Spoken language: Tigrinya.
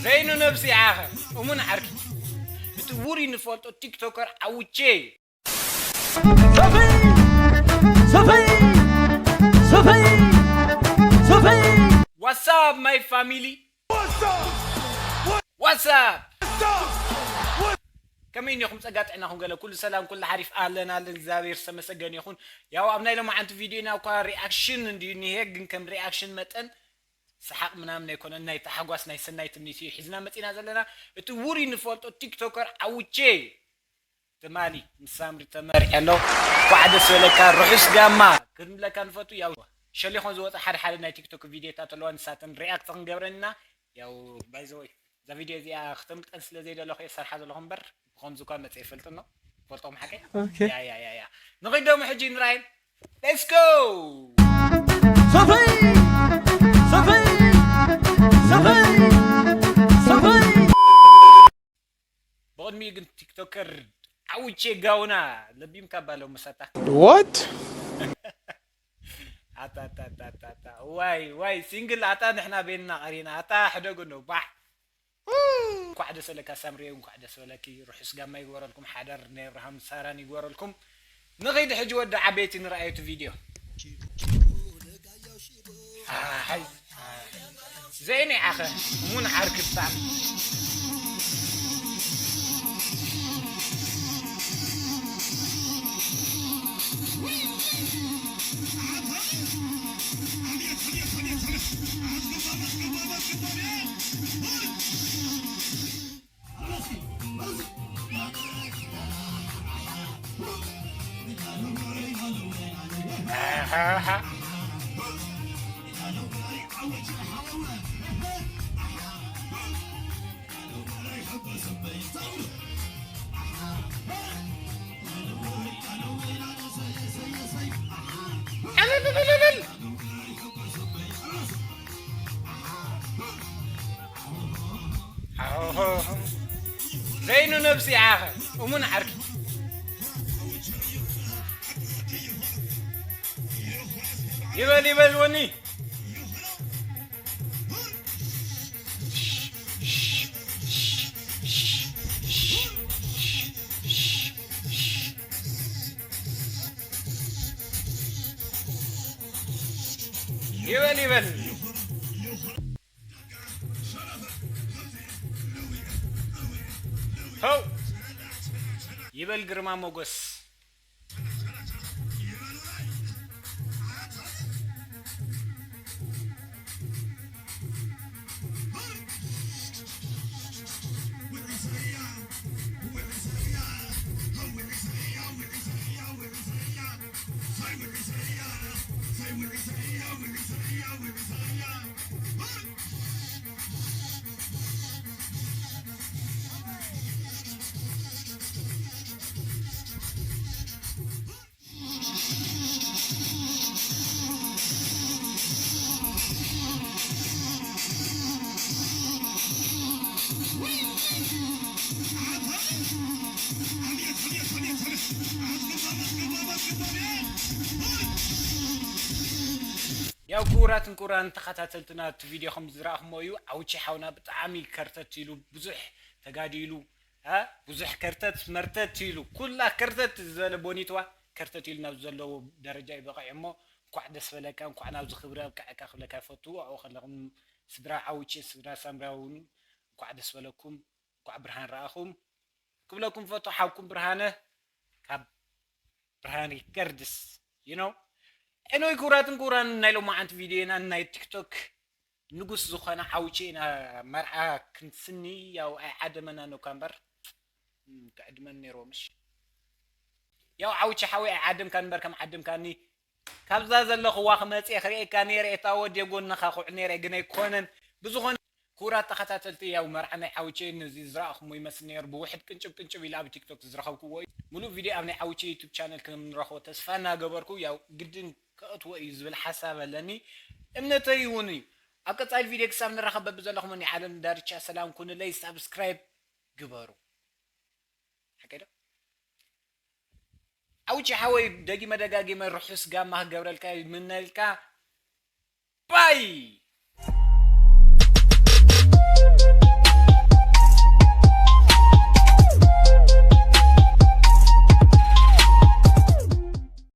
ዘይኑ ነብሲ ዓኸ እሙን ዓርኪ እቲ ውሩይ ንፈልጦ ቲክቶከር ዓውቼ። ሰፈይ ሰፈይ ሰፈይ ሰፈይ What's up my family? What's up? ከመይ እኒኹም? ጸጋ ጥዕናኹም ገለ ኩሉ ሰላም ኩሉ ሓሪፍ? ኣለን ኣለን እግዚኣብሔር ዝተመሰገነ ይኹን። ያው ኣብ ናይ ሎማዓንቲ ቪድዮና እኳ ሪኣክሽን እንድዩ እኒሄ፣ ግን ከም ሪኣክሽን መጠን ሰሓቕ ምናምን ኣይኮነን። ናይ ታሕጓስ ናይ ሰናይ ትምኒት እዩ ሒዝና መጺና ዘለና። እቲ ውሩይ ንፈልጦ ቲክቶከር ዓውቼ ትማሊ ምስ ሳምሪ ተመርዒ ኣሎ። እንኳዕ ደስ በለካ ርሑስ ጋማ ክንብለካ ንፈቱ። ያው ሸሊኾን ዝወፀ ሓደ ሓደ ናይ ቲክቶክ ቪድዮታት ኣለዋ፣ ንሳተን ሪኣክት ክንገብረን ኢና። ያው ባይዘወይ እዛ ቪድዮ እዚኣ ክተምልጠን ስለ ዘይደለኹ እየ ዝሰርሓ ዘለኹ እምበር ብኸምዚ እኳ መፀ ይፈልጥ ኣሎ። ፈልጦም ሓቀይ ኦኬ። ያ ያ ያ ያ ንኺድ ደሞ ሕጂ ንራይን። Let's go። ሰፈይ ሰፈይ ሰፈይ ሰፈይ ብቕድሚኡ ግን ቲክቶከር ዓውቼ ጋውና ለቢምካ ባለው መሳታ What? ኣታ ኣታ ኣታ ኣታ ኣታ ዋይ ዋይ ሲንግል ኣታ ንሕና ቤንና ቀሪና ኣታ ሕደጉ ነው ባሕ። እንኳዕ ደስ በለካ ሳምሪ፣ እንኳዕ ደስ በለኪ። ርሑስ ጋማ ይግበረልኩም። ሓዳር ናይ ኣብርሃም ሳራን ይግበረልኩም። ንኺድ ሕጂ ወዲ ዓበይቲ ንረኣዩ እቲ ቪድዮ። ኣይ፣ ዘይኒ ዓኸ እሙን ዓርኪ ብጣዕሚ ዘይኑ ነብሲ ዓኸ እሙን ዓርኪ ይበል ይበል ወኒ ይበል ይበል ሆው ይበል ግርማ ሞገስ። ያው ክቡራትን ክቡራን ተኸታተልትና እቲ ቪድዮ ከም ዝረኣኹሞ እዩ። ዓውቼ ሓውና ብጣዕሚ ከርተት ኢሉ ብዙሕ ተጋዲሉ እ ብዙሕ ከርተት መርተት ኢሉ ኩላ ከርተት ዝበለ ቦኒትዋ ከርተት ኢሉ ናብ ዘለዎ ደረጃ እዩ በቒዑ እሞ እንኳዕ ደስ በለካ እንኳዕ ናብዚ ክብሪ ኣብቅዐካ ክብለካ ይፈቱ። ኣብኡ ከለኹም ስድራ ዓውቼ ስድራ ሳምራ እውን እንኳዕ ደስ በለኩም እንኳዕ ብርሃን ረኣኹም ክብለኩም ፈቱ ሓውኩም ብርሃነ ካብ ብርሃን ሪከርድስ you know። Anyway ክቡራትን ክቡራን ናይ ሎማዓንቲ ቪድዮና ናይ ቲክቶክ ንጉስ ዝኾነ ዓውቼ ኢና መርዓ ክንስኒ ያው ኣይዓደመና ነው እኳ እምበር እም፣ ክዕድመኒ ነይርዎ ምሽ ያው ዓውቼ ሓወይ ኣይዓደምካን እምበር ከም ዓደምካኒ ካብዛ ዘለኽዋ ክመፅእ ክርእየካ ነይረ እታ ወዲ ጎንኻ ክውዕ ነይረ ግን ኣይኮነን ብዝኾነ ክቡራት ተኸታተልቲ ያው መርዓ ናይ ዓውቼ ነዚ ዝረኣኹሞ ይመስል ነይሩ ብውሕድ ቅንጭብ ቅንጭብ ኢለ ኣብ ቲክቶክ ዝረኸብክዎ እዩ ሙሉእ ቪድዮ ኣብ ናይ ዓውቼ ዩቱብ ቻነል ክንረኽቦ ተስፋ እናገበርኩ ያው ግድን ከእትዎ እዩ ዝብል ሓሳብ ኣለኒ እምነተይ እውን እዩ ኣብ ቀፃሊ ቪድዮ ክሳብ ንራኸብ በብዘለኹሞ ናይ ዓለም ዳርቻ ሰላም ኩኑለይ ሳብስክራይብ ግበሩ ሓቀይ ዶ ዓውቼ ሓወይ ደጊመ ደጋጊመ ርሑስ ጋማ ክገብረልካ ይምነልካ ባይ